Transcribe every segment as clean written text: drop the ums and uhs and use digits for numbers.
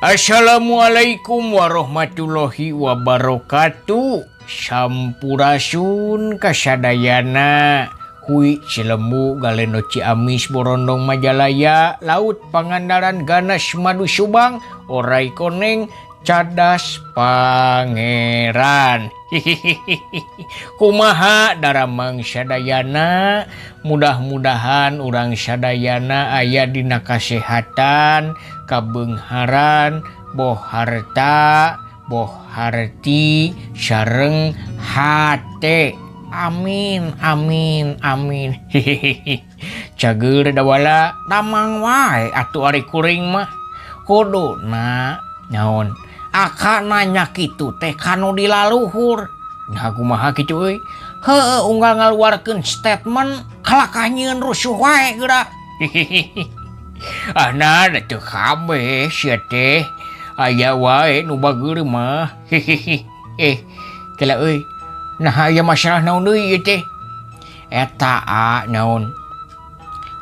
Assalamualaikum warahmatullahi wabarakatuh. Sampurasun kasadayana. Hui Cilembu, Galendo Ciamis, Borondong Majalaya, Laut Pangandaran, Ganas Madu Subang, Orai Koneng, Cadas Pangeran. Kumaha daramang sadayana? Mudah-mudahan urang sadayana aya dina kasehatan, kabeungharan, boh harta, boh harti, sareng hate. Amin, amin, amin. Hehehe, cageur dawala, damang wae atuh ari kuring mah. Kuduna naon aka nanya kitu teh kanu di laluhur. Nah, kumaha kitu euy? Heueuh, unggal ngaluarkeun statement kalakah nyieun rusuh wae geura. Ah, nah, da teu kabeh sia teh, aya wae nu bageur mah. Eh, kela euy, nah, aya masalah naon deui ieu teh? Eta a naon,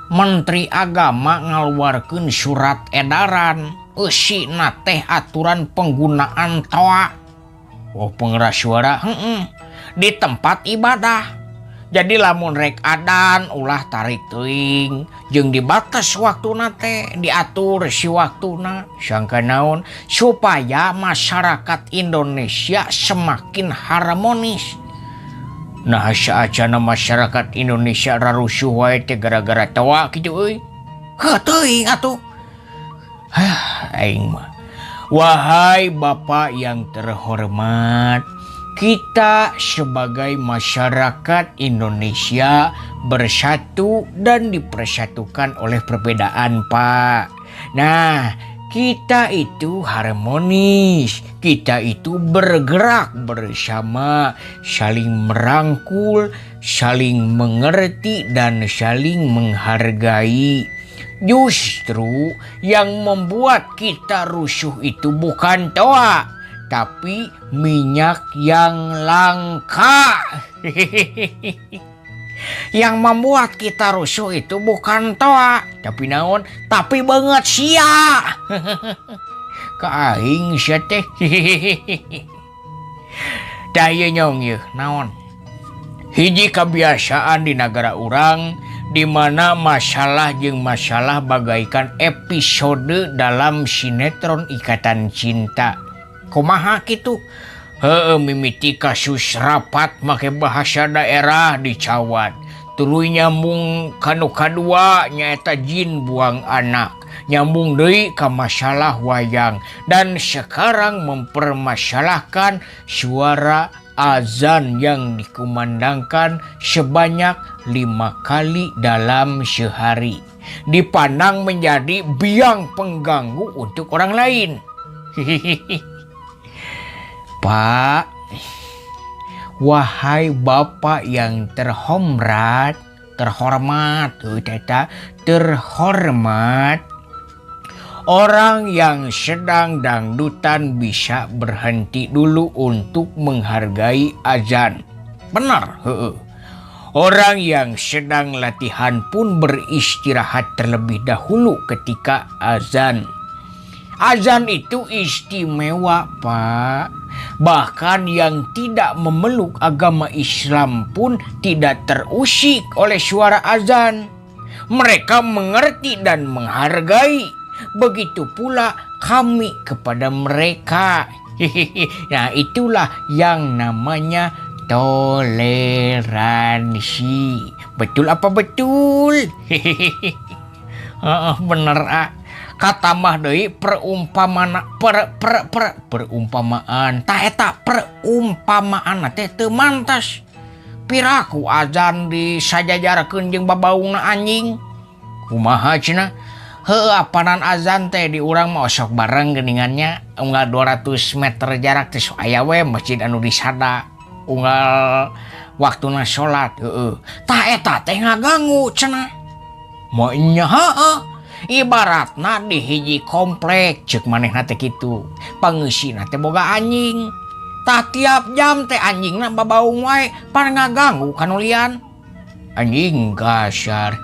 Menteri Agama ngaluarkeun surat edaran eusina teh aturan penggunaan toa, oh, pengeras suara, heeh, di tempat ibadah. Jadi lamun rek adan ulah tarik teuing, jeung dibatas waktuna teh, diatur si waktuna. Sangka naon? Supaya masyarakat Indonesia semakin harmonis. Nah, saacana masyarakat Indonesia rarusuh wae teh gara-gara toa kitu euy? Heuh, teuing atuh. Hah, aing mah. Wahai Bapak yang terhormat, kita sebagai masyarakat Indonesia bersatu dan dipersatukan oleh perbedaan, Pak. Nah, kita itu harmonis, kita itu bergerak bersama, saling merangkul, saling mengerti, dan saling menghargai. Justru yang membuat kita rusuh itu bukan toa, tapi minyak yang langka. Yang membuat kita rusuh itu bukan toa, tapi naon? Tapi banget sia. Ka aing sia teh. Tah ieu nyong ieu, naon? Hiji kebiasaan di negara urang di mana masalah jeung masalah bagaikan episode dalam sinetron Ikatan Cinta. Kumaha kitu? Heeh, mimiti kasus rapat make bahasa daerah dicawat. Tuluy nyambung kanu kadua, nyaeta jin buang anak. Nyambung deui ka masalah wayang dan sekarang mempermasalahkan suara azan yang dikumandangkan sebanyak 5 kali dalam sehari. Dipandang menjadi biang pengganggu untuk orang lain. Pak, wahai Bapak yang terhormat, terhormat, tuh teta, terhormat. Orang yang sedang dangdutan bisa berhenti dulu untuk menghargai azan. Benar, heeh. Orang yang sedang latihan pun beristirahat terlebih dahulu ketika azan. Azan itu istimewa, Pak. Bahkan yang tidak memeluk agama Islam pun tidak terusik oleh suara azan. Mereka mengerti dan menghargai. Begitu pula kami kepada mereka. Nah, itulah yang namanya toleransi. Betul apa betul? Heeh, bener ah. Katambah deui perumpamaan, per per per perumpamaan. Tah, eta perumpamaan teh teu mantas. Piraku azan disajajarkeun jeung babaungna anjing? Kumaha cenah? Heueuh, apanan azan teh di urang mah osok bareng geuningannya, unggal 200 meter jarak teh sok aya we masjid anu disada unggal waktuna salat, heeh. Tah, eta teh ngaganggu cenah. Maenya heeh. Ibaratna di hiji komplek ceuk manehna teh kitu. Pangeusina teh boga anjing. Tah, tiap jam teh anjingna babaung wae, pan ngaganggu ka nu lian. Anjing kasar.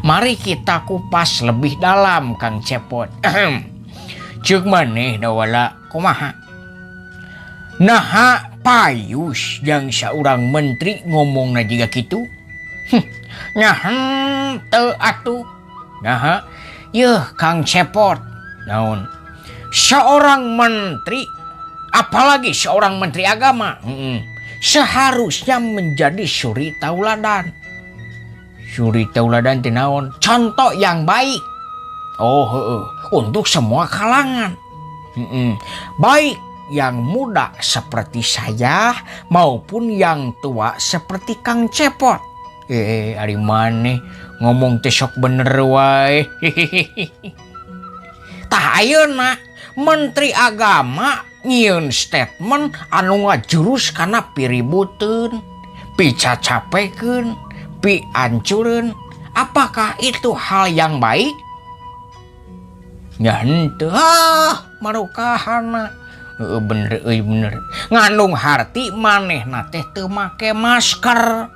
Mari kita kupas lebih dalam, Kang Cepot. Ceuk maneh da, Wala, kumaha? Naha payus yang seorang menteri ngomongna jiga kitu? Nya henteu atuh. Naha? Yeuh, Kang Cepot. Naon? Seorang menteri, apalagi seorang menteri agama, seharusnya menjadi suri tauladan. Suri tauladan teh naon? Contoh yang baik. Oh, heeh, untuk semua kalangan. Baik yang muda seperti saya maupun yang tua seperti Kang Cepot. Eh, ari maneh ngomong teh sok bener wae. Tah, ayeuna menteri agama nyieun statement anu ngajurus kana piributeun, picacapekeun, piancureun. Apakah itu hal yang baik? Ya henteu ah, marukahana. Heeh, bener euy, bener. Ngandung harti manehna teh teu make masker.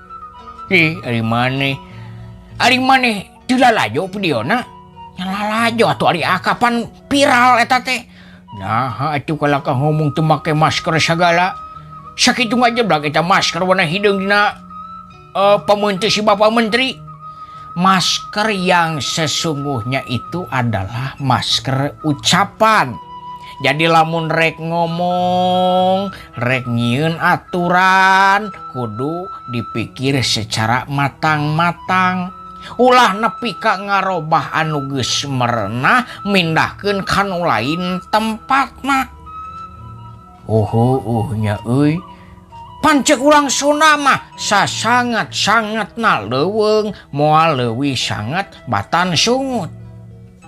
Ih, ari maneh. Ari maneh teu lalajo videona? Nya lalajo atuh, ari kapan viral eta teh. Nah, atuh kalakah ngomong teu make masker sagala. Sakitu ngajeblak eta masker warna hideung dina pameunteun si Bapak Menteri. Masker yang sesungguhnya itu adalah masker ucapan. Jadi lamun rek ngomong, rek nyieun aturan, kudu dipikir secara matang-matang. Ulah nepi ka ngarobah anu geus merenah, mindahkeun ka nu lain tempatna. Oh, heueuh nya euy. Pan ceuk urang Sunda mah sasanget-sangetna leuweung moal leuwih sanget batan sungut.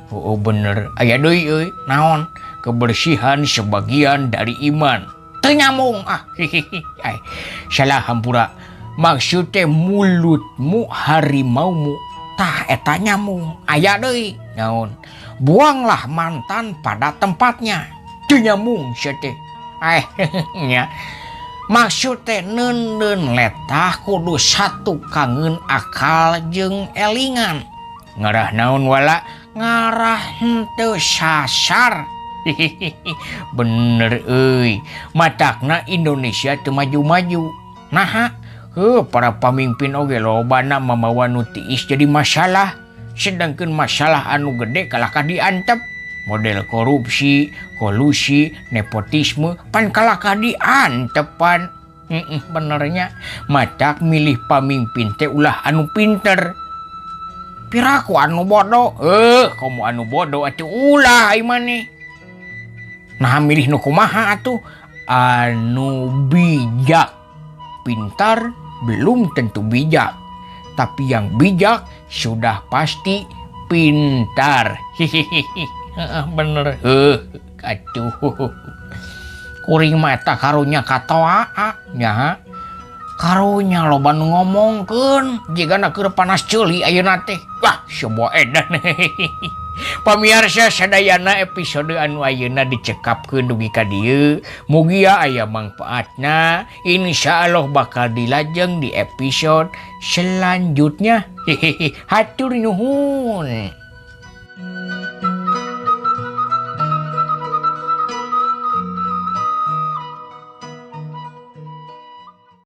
Oh, bener. Aya deui euy, naon? Kebersihan sebagian dari iman. Teu nyambung ah. Ay, salah, hampura. Maksud teh mulutmu harimaumu. Tah, eta nyambung. Aya deui, naon? Buanglah mantan pada tempatnya. Teu nyambung sia teh. Eh, nya. Maksud teh neundeun letah kudu satukangeun akal jeung elingan. Ngarah naon, Wala? Ngarah henteu sasar. Bener euy. Matakna Indonesia teu maju-maju. Naha? Heuh, para pamimpin oge lobana mamawa nu tiis jadi masalah. Sedangkan masalah anu gede kalahkah diantep. Model korupsi, kolusi, nepotisme, pan kalahkah diantepan. Benernya. Matak milih pamimpin teh ulah anu pinter. Piraku anu bodoh. Eh, komo anu bodoh atuh ulah ai maneh. Nah, milih nu kumaha atuh? Anu bijak. Pintar belum tentu bijak. Tapi yang bijak sudah pasti pintar. Hihihi. Heeh, bener. Heuh, atuh. Kuring mah eta karunya katoa nya. Karunya loba nu ngomongkeun jigana keur panas ceuli ayeuna teh. Wah, sebuah edan. Pamiarsa sadayana, episode anu ayeuna dicekapkeun dugi ka dieu. Mugia aya mangpaatna. Insya Allah bakal dilajeng di episode selanjutnya. Hehehe, hatur nuhun.